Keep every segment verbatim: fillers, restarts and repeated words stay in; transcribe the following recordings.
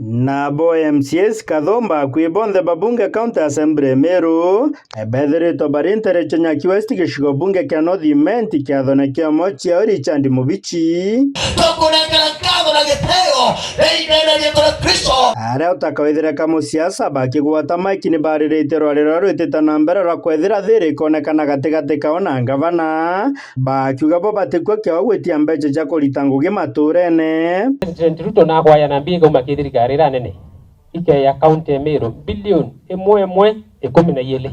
Nabo M C As kathumba kwi bonthe ba bunge County Assembly Meru, bethiritwe bari ntere cia Nyaki West gicigo bunge kia North Imenti kiathone kia mochi ya Richard Mubichi. Tukunengera nkatho na gitio riinene riitwa ria Kristo. Aria utakawithire ka musiasa bakigwata maiki ni bariritie rwari ruria rwitite na mbere rwa kwethira thiri ikonekana gatigati kao na ngavana, bakiuga bo batikua kiao gwitia mbeca cia kurita ngugi maturene. President Ruto nakwaya na mbia ikauma ki thirikari iria nene, ikeya kaunti ya Meru bilioni imwe imwe ikumi na iiri.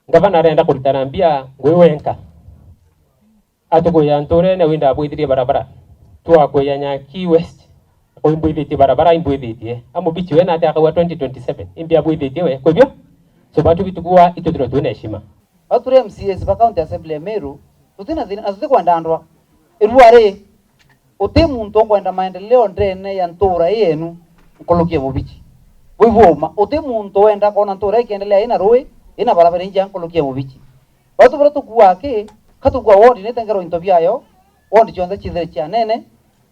Ngavana arenda kurita na mbia ngui wenka. Atukuya nturene winda abwithirie barabara. Twakuya Nyaki West. Ko imbwithitie barabara, imbwithitie. A Mubichi we nate akauga twenty twenty-seven. Imbi abwithitie we. Kwibio? So batu bitukua itu tiro twina heshima. Bau turi M C As ba County Assembly ya Meru, tutina thina, na tutikwenda ndwa. Irua ri, uti muntu ukwenda maendeleo ndene ya ntura ii yenu nkuruki ya Mubichi. Bui buma, uti muntu wenda kwona ntura ikiendelea ina rui, ina barabara injega nkuruki ya Mubichi. Bau tu baria tukuaa ki, ka tukua ward ni tengerwa into biayo, ward cionthe cithire cia nene,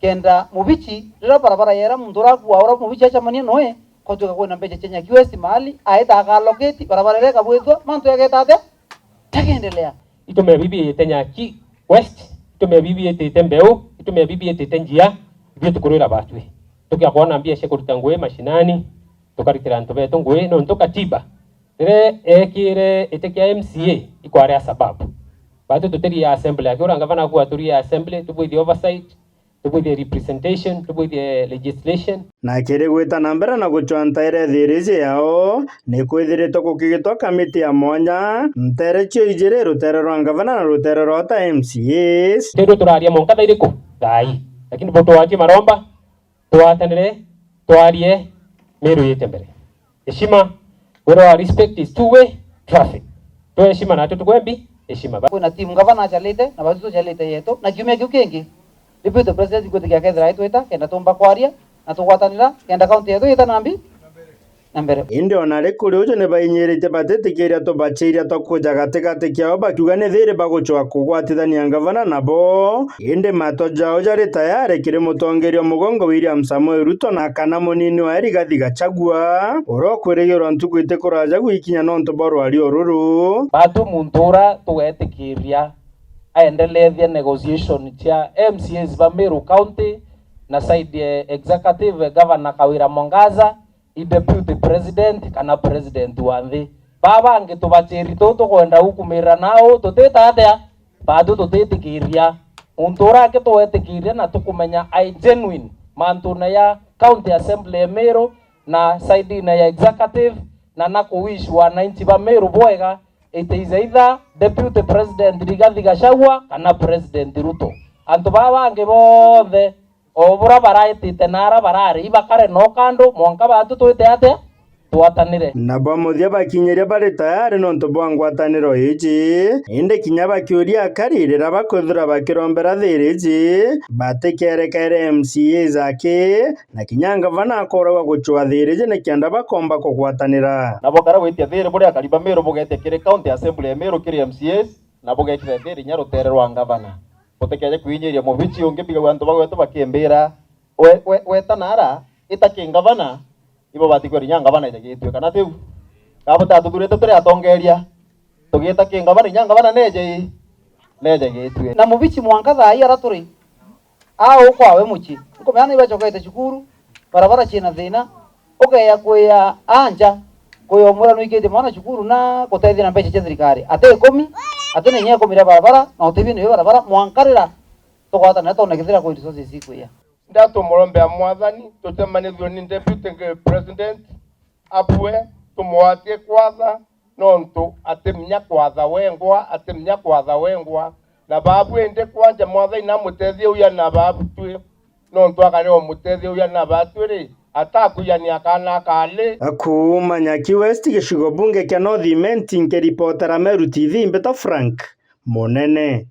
kenda Mubichi, riria barabara yera muntu urakua, ura Mubichi acemania noe, kwatuika kwina mbeca cia Nyaki West mahali, aita aka allocate, barabara iria ikabwithua, mantu yageta atia? Jakendelea. Itume bibi ite Nyaki West, itume bibi itite mbeu, itume bibi itite njia, ibio tukurwira batwi. Tukia kwona mbia cia kuruta ngui mashinani, tukaritira antu betu ngui, nontu katiba, riria ekire iti kia M C A, ikwari a sababu. Batu tutiri ya assembly, akiura ngavana kuaturi ya assembly, tubwithie oversight, tubwithie representation, tubwithie legislation. Na kiri gwita na mbere na gucwa ntaire thiriji yao, ni kwithiritwe gukigitwa kamiti ya mwanya, ntaire cio ijiri, rutere rwa ngavana na rutere rwa ta M C As. Tendo turaria monka thaa iriku? Thaa ii. Lakini bo twatie maromba, twatanire, twarie, Meru yite mbere. Heshima, wira wa respect is two way traffic. Twe heshima na atu tukwe mbi, heshima. Ba- Kwina team ngavana acalite, na batu tucalite yetu, na kiumia kiu kingi, Deputy President ngwitikia akethira aitwita, kenda tumba kwaria, na tugwatanira, kenda kaunti yetu yita na mbi, na mbere. Indi ona ri kuri uju ni bainyiritie batitikiria tubachiria twa kuja gatigati kiao, bakiuga ni thiri bagucwa kugwatithania ngavana nabo. Indi matwa jao jari tayari kiri mutongeria o mugongo William Samoei Ruto na kana munini wae Rigathi Gachagua, uria ukwirigirwa ntuku iti kuraja gwikinya nontu bwa rwario ruru. Batu muntu uria tugetikiria aendelethie negotiation cia M C As ba Meru County na side ya executive, Governor Kawira Mwangaza, i deputy president kana president wa nthi. Baa bangi tubachiri tuu tukwenda gukumirira nao tutita atia? Batu tutitikiria. Muntu uria aki twetikiria na tukumenya ai genuine mantune ya county assembly ya Meru na side-ine ya executive, na na kuwish wananchi ba Meru bwega, it is either deputy president Rigathi Gachagua kana president Ruto. Antu baa bangi bonthe o buria baraitite na aria barari, ibakare no kando, mwanka batu twite atia? Twatanire. Nabo muthia bakinyiria bari tayari nontu bwa ngwataniro iji, indi kinya bakiuria akari riria bakwithirwa bakirombera thiri iji, batikerekere M C As aki, na kinya ngavana akoragwa gucwa thiri iji nikenda bakomba kugwatanira. Nabo kara gwitia thiri buria akari ba Meru bugetia kiri County Assembly ya Meru kiri M C As, na bugekire thiri inya rutere rwa ngavana. Butikeje kwinyiria Mubichi ungi, mbigagua antu bagwetu bakimbira, we, we, weta nara, ita ki ngavana, ibo batikwira inya ngavana ejagitue, kana tiu? Kaba butatuthurite turi atongeria, tugita ki ngavana, inya ngavana neje i, nejagitue. Na Mubichi mwanka thaa ii ara turi, aa ukwawe mucii, nkumenya ni ibacokete cukuru, barabara ciina thina, ukeya kwia anja, kwia umwira nwikitie mwana cukuru na gutethia na mbeca cia thirikari, ati ikumi, ati na inya ikumi ria barabara, na utithia niwe barabara, mwanka rira tugwatanira twone kethira kwi resources ikwia. Ndatumurombea Mwathani tucemanithue ni Deputy President abue, tumwatie kwatha, nontu atimenya kwatha wengwa, atimenya kwatha wengwa. Na babu indi kwanja Mwathani namutethie uya na babu twi, nontu akari umutethia uya na batwi ri, atakuiania kana akali. Kuuma Nyaki West, gicigo bunge kia North Imenti, nkiripotera Meru T V, mbita Frank Munene.